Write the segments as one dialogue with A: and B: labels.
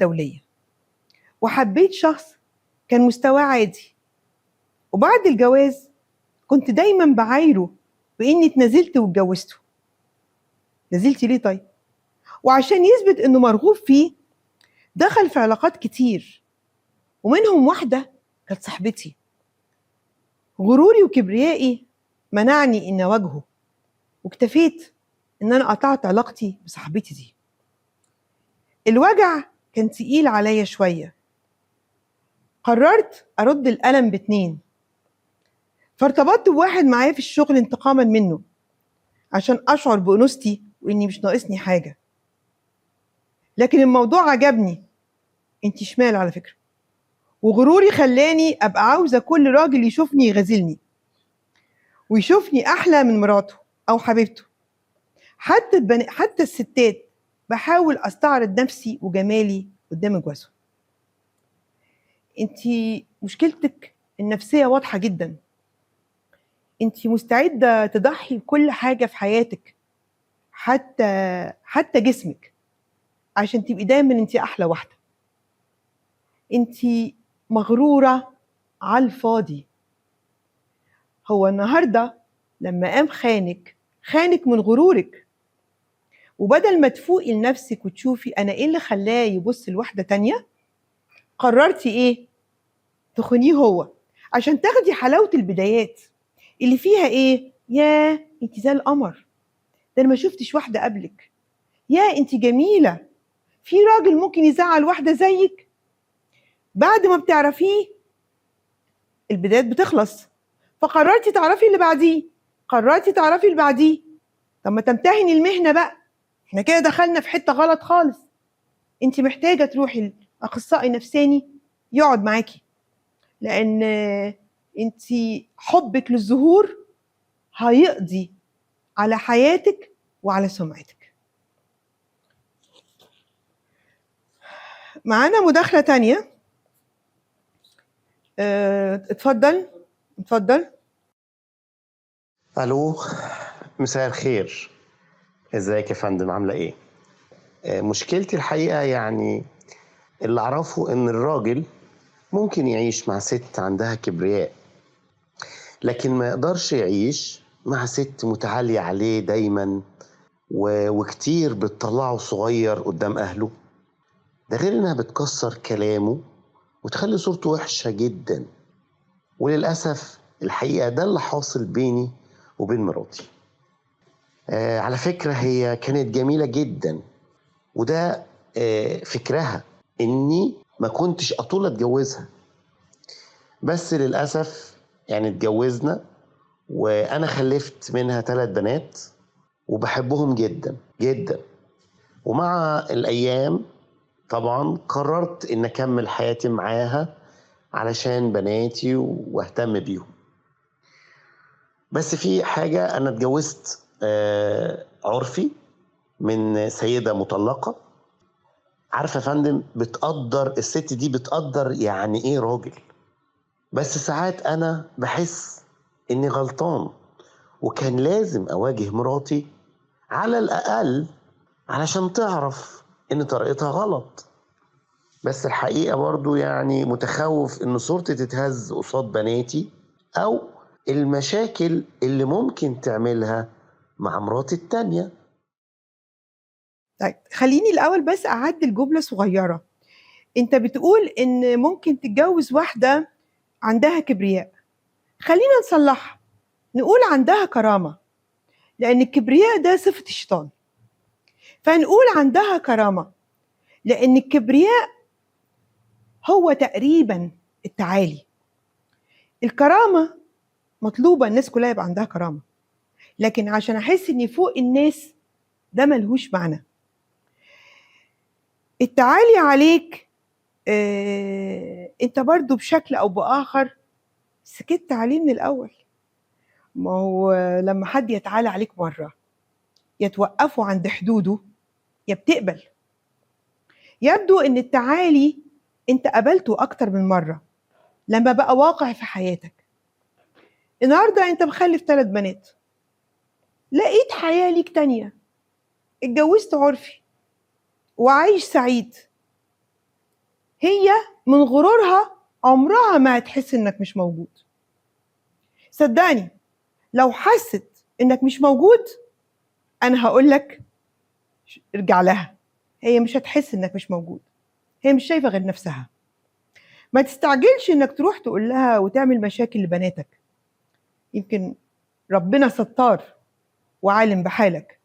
A: الدولية، وحبيت شخص كان مستواه عادي، وبعد الجواز كنت دايما بعايره بإني اتنازلت واتجوزته. نزلتي ليه طيب؟ وعشان يثبت إنه مرغوب فيه دخل في علاقات كتير، ومنهم واحدة كانت صاحبتي. غروري وكبريائي منعني إن أواجهه، واكتفيت إن أنا قطعت علاقتي بصاحبتي دي. الوجع كان تقيل عليا شوية، قررت أرد الألم ب2، فارتبطت بواحد معايا في الشغل انتقاما منه عشان أشعر بأنوثتي وإني مش ناقصني حاجة. لكن الموضوع عجبني، انتي شمال على فكرة، وغروري خلاني أبقى عاوزة كل راجل يشوفني يغازلني ويشوفني أحلى من مراته أو حبيبته. حتى الستات بحاول أستعرض نفسي وجمالي قدام جوازهم. انتي مشكلتك النفسية واضحة جدا، انتي مستعدة تضحي بكل حاجة في حياتك، حتى جسمك، عشان تبقي دايما انتي أحلى واحدة. انتي مغرورة على الفاضي. هو النهاردة لما قام خانك من غرورك، وبدل ما تفوقي لنفسك وتشوفي أنا إيه اللي خلاه يبص لواحدة تانية، قررتي إيه؟ تخونيه هو عشان تاخدي حلاوة البدايات اللي فيها إيه؟ يا انت زي القمر، ده أنا ما شفتش واحدة قبلك، يا انت جميلة، في راجل ممكن يزعل واحدة زيك. بعد ما بتعرفيه البدايات بتخلص، فقررتي تعرفي اللي بعديه، قررتي تعرفي اللي بعديه. طب ما تمتهني المهنة بقى، احنا كده دخلنا في حتة غلط خالص. انت محتاجة تروحي لأخصائي نفساني يقعد معاكي، لأن انت حبك للظهور هيقضي على حياتك وعلى سمعتك. معانا مداخلة تانية. اتفضل اتفضل.
B: الو، مساء الخير، ازيك يا فندم، عامله ايه؟ مشكلتي الحقيقة يعني اللي اعرفه ان الراجل ممكن يعيش مع ست عندها كبرياء، لكن ما يقدرش يعيش مع ست متعاليه عليه دايما وكتير بتطلعه صغير قدام اهله، ده غير انها بتكسر كلامه وتخلي صورته وحشة جدا. وللاسف الحقيقة ده اللي حاصل بيني وبين مراتي. على فكرة هي كانت جميلة جدا، وده فكرها إني ما كنتش أطول أتجوزها، بس للأسف يعني اتجوزنا وأنا خلفت منها 3 بنات وبحبهم جدا جدا. ومع الأيام طبعا قررت إن أكمل حياتي معاها علشان بناتي واهتم بيهم. بس في حاجة، أنا اتجوزت عرفي من سيدة مطلقة. عارفة يا فندم، بتقدر الست دي، بتقدر يعني إيه راجل. بس ساعات أنا بحس إني غلطان، وكان لازم أواجه مراتي على الأقل علشان تعرف إن طريقتها غلط. بس الحقيقة برضو يعني متخوف إن صورتي تتهز قصاد بناتي، أو المشاكل اللي ممكن تعملها مع مراتي التانية.
A: طيب خليني الأول بس أعدل جملة صغيرة. أنت بتقول إن ممكن تتجوز واحدة عندها كبرياء، خلينا نصلحها، نقول عندها كرامة، لأن الكبرياء ده صفة الشيطان. فنقول عندها كرامة، لأن الكبرياء هو تقريبا التعالي. الكرامة مطلوبة، الناس كلها يبقى عندها كرامة، لكن عشان أحس إني فوق الناس ده ملهوش معنى. التعالي عليك انت برضو بشكل او باخر سكت عليه من الاول. ما هو لما حد يتعالى عليك مرة يتوقفوا عند حدوده يا بتقبل. يبدو ان التعالي انت قبلته اكتر من مرة لما بقى واقع في حياتك. النهارده انت مخلف 3 بنات، لقيت حياة ليك تانية، اتجوزت عرفي وعايش سعيد. هي من غرورها عمرها ما هتحس انك مش موجود. صدقني لو حست انك مش موجود انا هقولك ارجع لها، هي مش هتحس انك مش موجود، هي مش شايفه غير نفسها. ما تستعجلش انك تروح تقول لها وتعمل مشاكل لبناتك، يمكن ربنا ستار وعالم بحالك،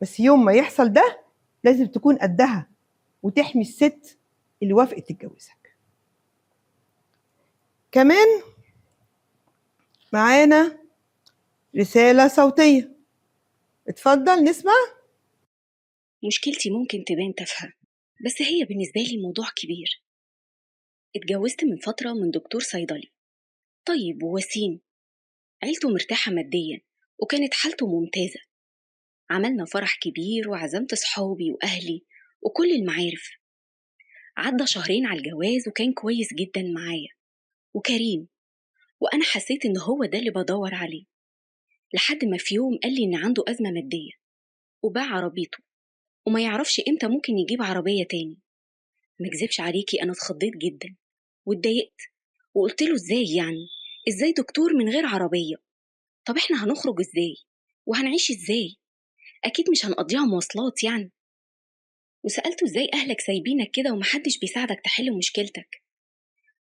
A: بس يوم ما يحصل ده لازم تكون قدها وتحمي الست اللي وافقت تتجوزك. كمان معانا رسالة صوتية، اتفضل نسمع.
C: مشكلتي ممكن تبان تافهة، بس هي بالنسبة لي موضوع كبير. اتجوزت من فترة من دكتور صيدلي طيب ووسيم، عيلته مرتاحة ماديا وكانت حالته ممتازة. عملنا فرح كبير وعزمت صحابي وأهلي وكل المعارف. عدى شهرين على الجواز وكان كويس جدا معايا وكريم، وأنا حسيت إن هو ده اللي بدور عليه، لحد ما في يوم قال لي إن عنده أزمة مادية وباع عربيته وما يعرفش إمتى ممكن يجيب عربية تاني. ما اكذبش عليكي، أنا اتخضيت جدا واتضايقت وقلت له إزاي يعني؟ إزاي دكتور من غير عربية؟ طب إحنا هنخرج إزاي؟ وهنعيش إزاي؟ أكيد مش هنقضيها مواصلات يعني. وسألته إزاي أهلك سايبينك كده ومحدش بيساعدك تحل مشكلتك؟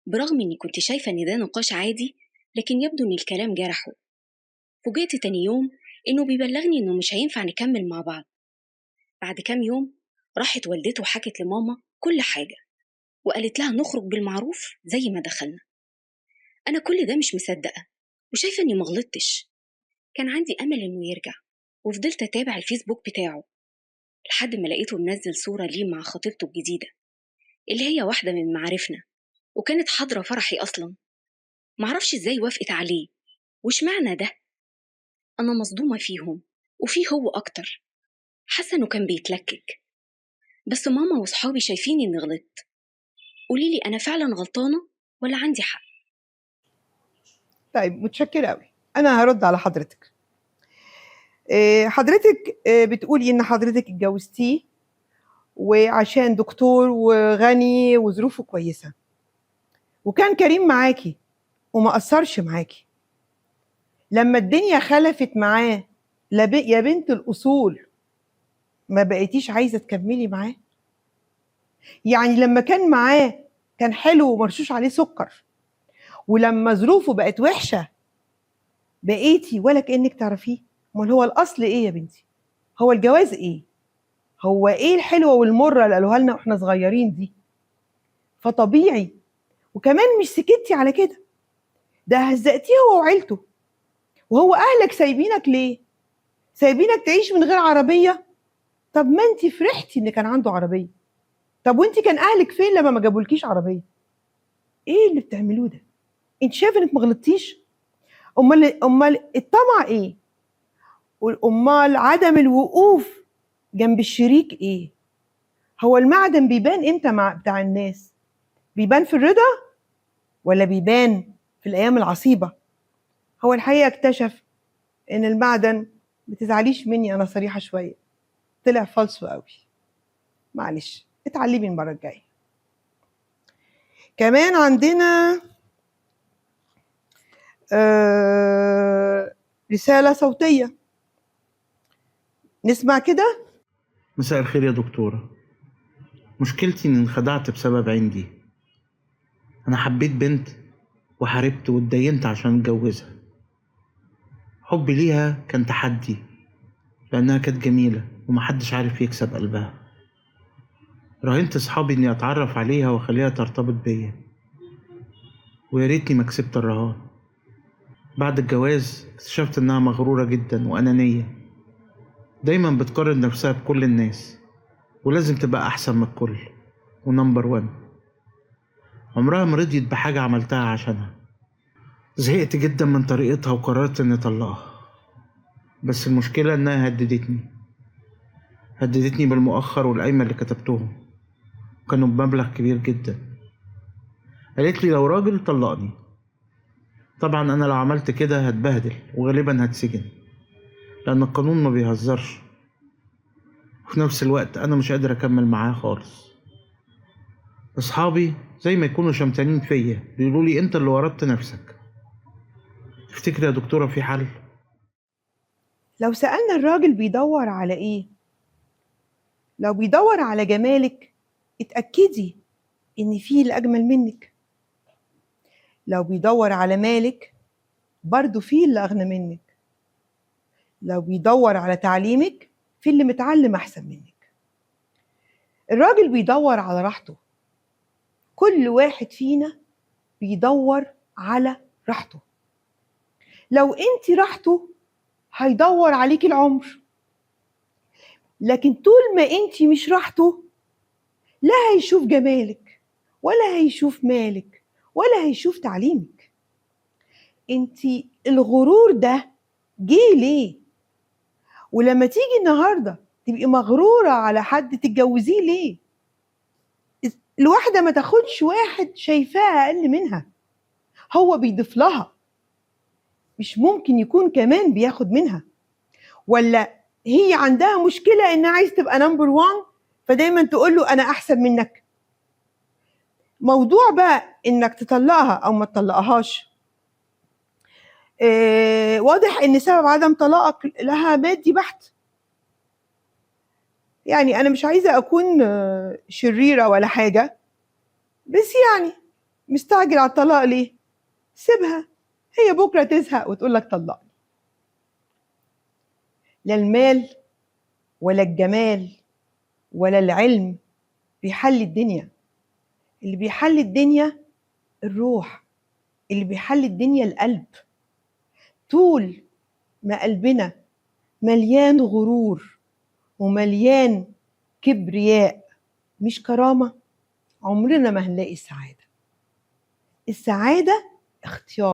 C: برغم إني كنت شايفة إن ده نقاش عادي، لكن يبدو إن الكلام جرحه. فوجئت تاني يوم إنه بيبلغني إنه مش هينفع نكمل مع بعض. بعد كام يوم راحت والدته وحكت لماما كل حاجة وقالت لها نخرج بالمعروف زي ما دخلنا. أنا كل ده مش مصدقة وشايفة إني مغلطتش. كان عندي أمل إنه يرجع وفضلت أتابع الفيسبوك بتاعه لحد ما لقيته منزل صورة ليه مع خطيبته الجديدة اللي هي واحدة من معارفنا وكانت حاضرة فرحي أصلا. معرفش إزاي وافقت عليه وش معنى ده. أنا مصدومة فيهم وفيه هو أكتر، حاسة إنه كان بيتلكك، بس ماما وصحابي شايفيني إني غلطت. قوليلي أنا فعلا غلطانة ولا عندي حق؟
A: طيب متشكرة أوي. أنا هرد على حضرتك. حضرتك بتقولي إن حضرتك اتجوزتيه وعشان دكتور وغني وظروفه كويسة، وكان كريم معاكي وما قصرش معاكي. لما الدنيا خلفت معاه يا بنت الأصول ما بقيتيش عايزة تكملي معاه. يعني لما كان معاه كان حلو ومرشوش عليه سكر، ولما ظروفه بقت وحشة بقيتي ولا كأنك تعرفيه. امال هو الأصل إيه يا بنتي؟ هو الجواز إيه؟ هو إيه الحلوة والمرة اللي قالوها لنا وإحنا صغيرين دي؟ فطبيعي. وكمان مش سكتي على كده، ده هزقتيه هو وعيلته. وهو أهلك سايبينك ليه؟ سايبينك تعيش من غير عربية؟ طب ما انت فرحتي ان كان عنده عربية. طب وانت كان أهلك فين لما ما جابولكيش عربية؟ ايه اللي بتعملوه ده؟ انت شايفه انك ما غلطتيش؟ امال الطمع ايه؟ امال عدم الوقوف جنب الشريك ايه؟ هو المعدن بيبان امتى مع بتاع الناس؟ بيبان في الرضا ولا بيبان في الايام العصيبة؟ هو الحقيقة اكتشف ان المعدن، ما تزعليش مني انا صريحه شوية، طلع فالصو قوي. معلش اتعلمي المرة الجاية. كمان عندنا رسالة صوتية، نسمع كده.
D: مساء الخير يا دكتورة. مشكلتي اني انخدعت بسبب عندي. انا حبيت بنت وحاربت واتدينت عشان اتجوزها. حبي ليها كان تحدي لانها كانت جميلة ومحدش عارف يكسب قلبها. راهنت اصحابي اني اتعرف عليها واخليها ترتبط بيا، ويا ريتني ما كسبت الرهان. بعد الجواز اكتشفت انها مغرورة جدا وانانية، دايما بتقارن نفسها بكل الناس ولازم تبقى احسن من الكل ونمبر 1. عمرها ما رضيت بحاجة عملتها عشانها. زهقت جدا من طريقتها وقررت اني اطلقها، بس المشكلة انها هددتني بالمؤخر والقايمة اللي كتبتهم، كانوا بمبلغ كبير جدا. قالت لي لو راجل طلقني. طبعا انا لو عملت كده هتبهدل وغالبا هتسجن لان القانون ما بيهزرش، وفي نفس الوقت انا مش قادر اكمل معاه خالص. أصحابي زي ما يكونوا شمتانين فيا، بيقولوا لي أنت اللي ورطت نفسك. تفتكري يا دكتورة في حل؟
A: لو سألنا الراجل بيدور على إيه؟ لو بيدور على جمالك اتأكدي إن فيه الأجمل منك. لو بيدور على مالك برضه فيه اللي أغنى منك. لو بيدور على تعليمك في اللي متعلم أحسن منك. الراجل بيدور على راحته. كل واحد فينا بيدور على راحته. لو انت راحته هيدور عليكي العمر، لكن طول ما انت مش راحته لا هيشوف جمالك ولا هيشوف مالك ولا هيشوف تعليمك. انت الغرور ده جه ليه؟ ولما تيجي النهارده تبقي مغرورة على حد تتجوزيه ليه؟ الواحدة ما تاخدش واحد شايفاه أقل منها، هو بيضيف لها، مش ممكن يكون كمان بياخد منها. ولا هي عندها مشكلة إنها عايز تبقى number 1 فدايما تقول له أنا أحسن منك. موضوع بقى إنك تطلقها أو ما تطلقهاش، واضح إن سبب عدم طلاقك لها مادي بحت. يعني أنا مش عايزة أكون شريرة ولا حاجة، بس يعني مستعجل على الطلاق ليه؟ سيبها، هي بكرة تزهق وتقول لك طلقني. لا المال ولا الجمال ولا العلم بيحل الدنيا. اللي بيحل الدنيا الروح، اللي بيحل الدنيا القلب. طول ما قلبنا مليان غرور ومليان كبرياء مش كرامة، عمرنا ما هنلاقي السعادة. السعادة اختيار.